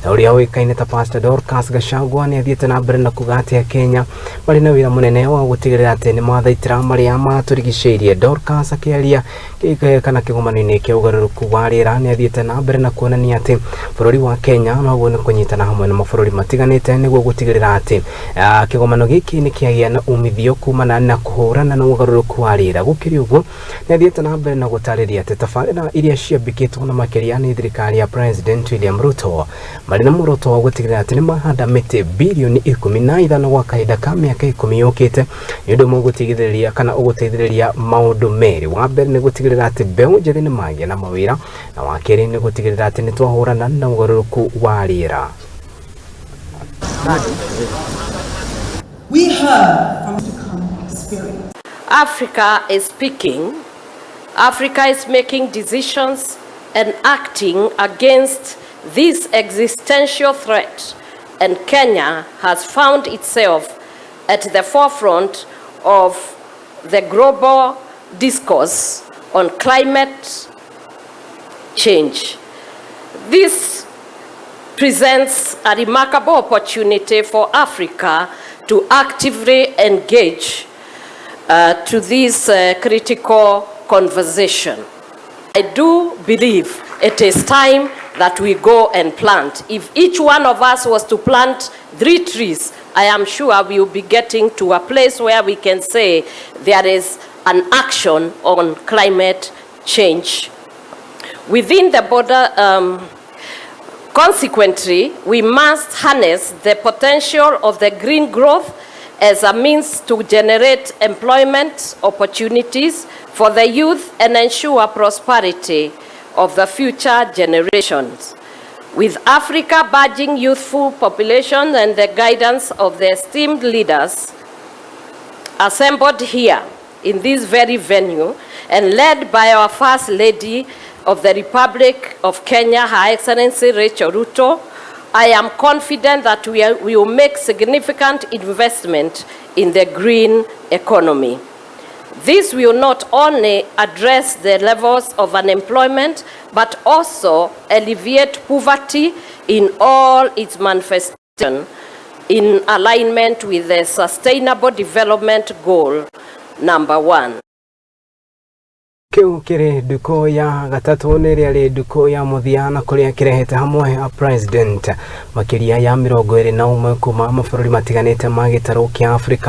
Na ũrĩa ũĩkaine ta Pastor Dorcas Gachagua nĩ athiĩte na mbere na kuga atĩ Kenya marĩ na wĩra mũnene wa gũtigĩrĩra atĩ nĩ mathaitĩra marĩa matũrigicĩirie. Dorcas akĩaria kana kĩgomano-inĩ kĩa ũgarũrũku wa rĩera nĩ athiĩte na mbere na kuonania atĩ bũrũri wa Kenya noguo nĩ kũnyitana hamwe na mabũrũri matiganĩte nĩguo gũtigĩrĩra atĩ kĩgomano gĩkĩ nĩ kĩagĩa na umithio kumana na kũhũrana na ũgarũrũku wa rĩera. Gũkĩrĩ ũguo, nĩ athiĩte na mbere na gũtarĩria atĩ tabarĩra iria ciambĩkĩtwo na makĩria nĩ thirikari ya President William Ruto marĩ na muoroto wa gũtigĩrĩra atĩ nĩ mahanda mĩtĩ bilioni 15 gwa kahinda ka mĩaka 10 yũkĩte, nĩ ũndũ ũmwe ũgũtigithĩrĩria kana ũgũteithĩrĩria maũndũ merĩ. Wa mbere nĩ gũtigĩrĩra atĩ mbeũ njĩthĩ nĩ magĩa na mawĩra, na wa kerĩ nĩ gũtigĩrĩra atĩ nĩ twahũrana na ũgarũrũku wa rĩera. We heard from to come experience. Africa is speaking. Africa is making decisions and acting against this existential threat, and Kenya has found itself at the forefront of the global discourse on climate change. This presents a remarkable opportunity for Africa to actively engage to this critical conversation. I do believe it is time that we go and plant. If each one of us was to plant three trees, I am sure we will be getting to a place where we can say there is an action on climate change. Within the border, consequently, we must harness the potential of the green growth as a means to generate employment opportunities for the youth and ensure prosperity of the future generations. With Africa burgeoning youthful population and the guidance of the esteemed leaders assembled here in this very venue and led by our First Lady of the Republic of Kenya, Her Excellency Rachel Ruto, I am confident that we will make significant investment in the green economy. This will not only address the levels of unemployment, but also alleviate poverty in all its manifestations in alignment with the Sustainable Development Goal number 1. Kĩu kĩrĩ ndukũ ya gatatũ nĩ ĩrĩa rĩ ndukũ ya mũthia na kũrĩa kĩrehete hamwe a president makĩria ya 21 kuma mabũrũri matiganĩte ma gĩtarũ kĩa Afrika.